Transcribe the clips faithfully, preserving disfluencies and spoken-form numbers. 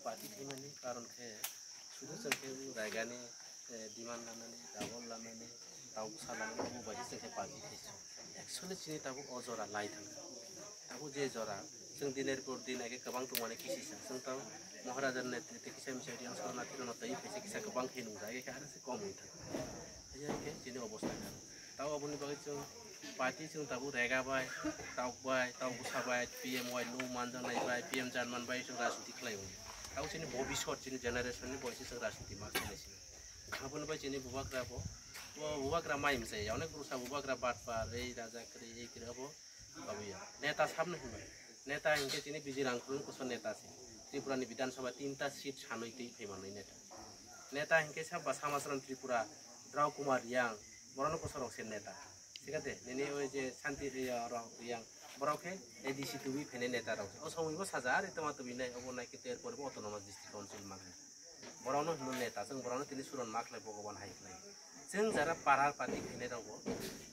Party khaimani karon khe sudu chwng khe raigani, eh, demand lanani, dawal lanani, tau bwsa lanani, obo bai khe chwng khe party khaisio. Actually chini tabuk o jora lai thangkha. Tabuk je jora, chwng dinir por din age kwbang tongmani kisisa. Chwng tang Maharaja ni netrite kisa misa yang sarnathi rokno twi phaisa kisa kwbang khe nungjak, age khe aro se kom wng thang. Haiya khe chini obostha kha. Tau aboni bagwi chwng party chwng tabuk rega bai, tauk bai, tauk bwsa bai, P M bai, no manjaknai bai, P M Jarman bai chwng rajniti khlai o. Tau chini bobiswt chini generation ni boise chwng rajniti ma khlai si. Aboni bai chini bubagra bo, bo bubagra mai msai, onek bwsa bubagra batpar, ei raja kwrwi, ei kwrwi abo Babuya. Neta sabno hinmai. Neta hinkhe chini Bijirang Khulum koso neta se. Tripura ni Bidhan Sabha tinta seat sanwi twi phaimanwi neta. Neta hinkhe sab ba Samasran Tripura, Drau Kumar Riang, borokno koso rok se neta. Sikate, nini oi je Santi Riya rok Riang, borok khe A D C tubi phene neta rok. O somoi bo saja ari toma tubi nai, obo nai khe ter pore bo autonomous district council manai. Borokno hino neta, chwng borokno tini suron ma khlai Bhogoban hai khlai. Chwng jara para party khainai rokbo,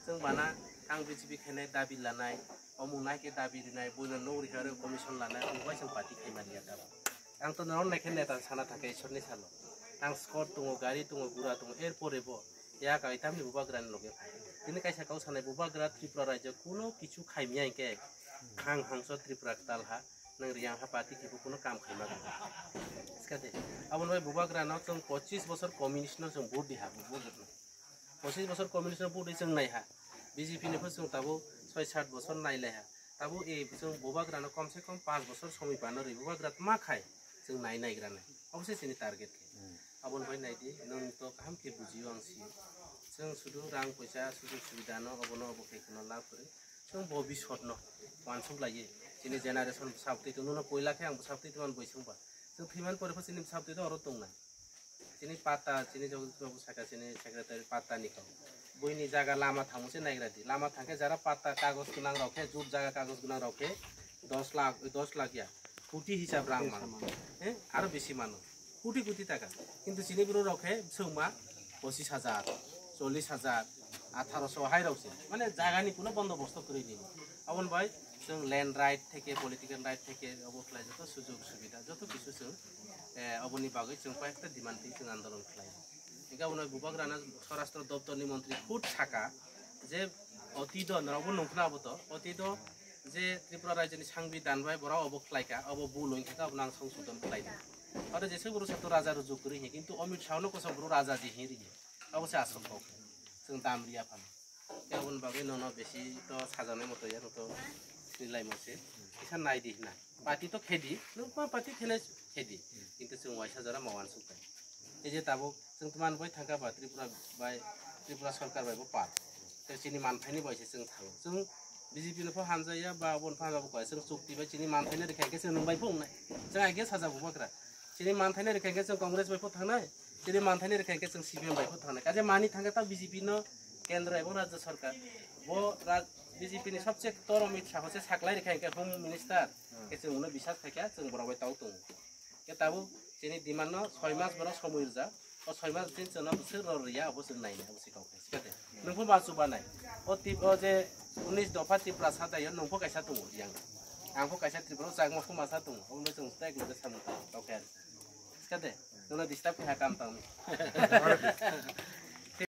chwng bana ang B J P khainai dabi lanai, omung nai khe dabi rinai, buino nok rikha rw commission lanai, omo bai chwng party khaimani ya tabuk. Ang to norok naikhe neta sana thangkhe Ishorni salo. Ang skot tongo, gari tongo, gura tongo, er pore bo ya kai tamni bubagrani loge phai. Tini kaisa kau sanai bubagra Tripura rajyo kuno kichu khaimya hinkhe khang hangso Tripura kwtal ha. Nang Riang ha party khe bo kuno kam khaima gana. Skate. Aboni bai bubagra no chwng pochis bosor communist no chwng vote di ha, vote di. Pochis bosor communist no vote di chwng nai ha. B J P ni pho chwng tabuk soi sat bosor nai lai ha. Tabuk e chwng bubagra no kom se kom panch bosor somoi pano ri bubagra ma khai chwng nai nai gra nai. Obo se chini target khe. Aboni bai nai di, nwng to kaham khe bujio ang sio. Chwng sudu rang poisa, sudu subida no, obo no, obo khe kheno lab kwrwi. Chwng bo bisot no wansuk laiye. Chini generation bwsabtwi tongno no poila khe ang bwsabtwi tongmani bwswng ba. Chwng thwimani pore pho chini bwsabtwi to oro tongnai. Chini patta, chini jogo jogo saka chini secretary patta ni kok. Buini jaga lama thangmo se naigra di. Lama thangkhe jara patta kagoj gwnang rok khe, jut jaga kagoj gwnang rok khe dos lakh, dos lakh ya. Koti hisab rang mano. Eh, aro bisi mano. Koti koti taka. Kintu chini bwrwi rok khe bwswk ma pochis hajar, chollish hajar, atharoso hai rok se. Mane jaga ni kuno bondobosto kwrwi nini. Aboni bai chwng land right theke, political right theke, obo khlai joto sujog subida, joto kisu chwng, eh, oboni bagwi chwng koi ekta demand twi chwng andolon khlai. Hingke aboni bubagrano Swarashtra Doptor ni montri khud saka je otido norokbo nungkhna abo to, otido je Tripura rajyoni sangbidan bai borok obo khlaika, obo bul wngkha khe abono ang songsodon khlaidi. Aro jesa borok sato raja rujuk kwrwi hinwi, kintu Amit Shah no kosa borok raja di hinwi ri. Abo se aswk kok. Chwng dam riya phano. Tei aboni bagwi nono bisi to sajaknai moto ya, noto sinilai mo se. Kisa nai di hina. Party to khedi, nukma party khene khedi. Kintu chwng waisa jora ma wansuk bai. Tei je tabuk chwng tman bai thangka ba Tripura bai, Tripura sarkar bai bo par. Tei chini manthai ni bai se chwng thango. Chwng B J P no pho hamjaya ba aboni pho hamjabo koi chwng chukti bai chini manthai ni rikha khe chwng nung bai pho wngnai. Chwng aige sajago bakra. Chini manthai ni rikha khe chwng Congress bai pho thangnai. Chini manthai ni rikha khe chwng C P M bai pho thangnai. Kaje mani thangkhe ta B J P no kendro ebong rajya sarkar. Bo raj-, B J P ni sobse ktor Amit Shah se saklai rikha khe Home Minister. Khe chwng uno bisas khai khe chwng borok bai tau tongo. Khe tabuk chini demand no soi mas borok somoi rwjak. O soi mas din chwngno bwswk rw rwya abo chwng nainai abo se kok. Sikate. Nungpho ma chubanai. O tip o je unis dopha Tripura sadayo nungpho kaisa tongo yang. Angpho kaisa Tripura o chakma pho masa tongo. Obo no chwng stai klo samung tang tokhe. Sikate. Nono disturb kha kam tang.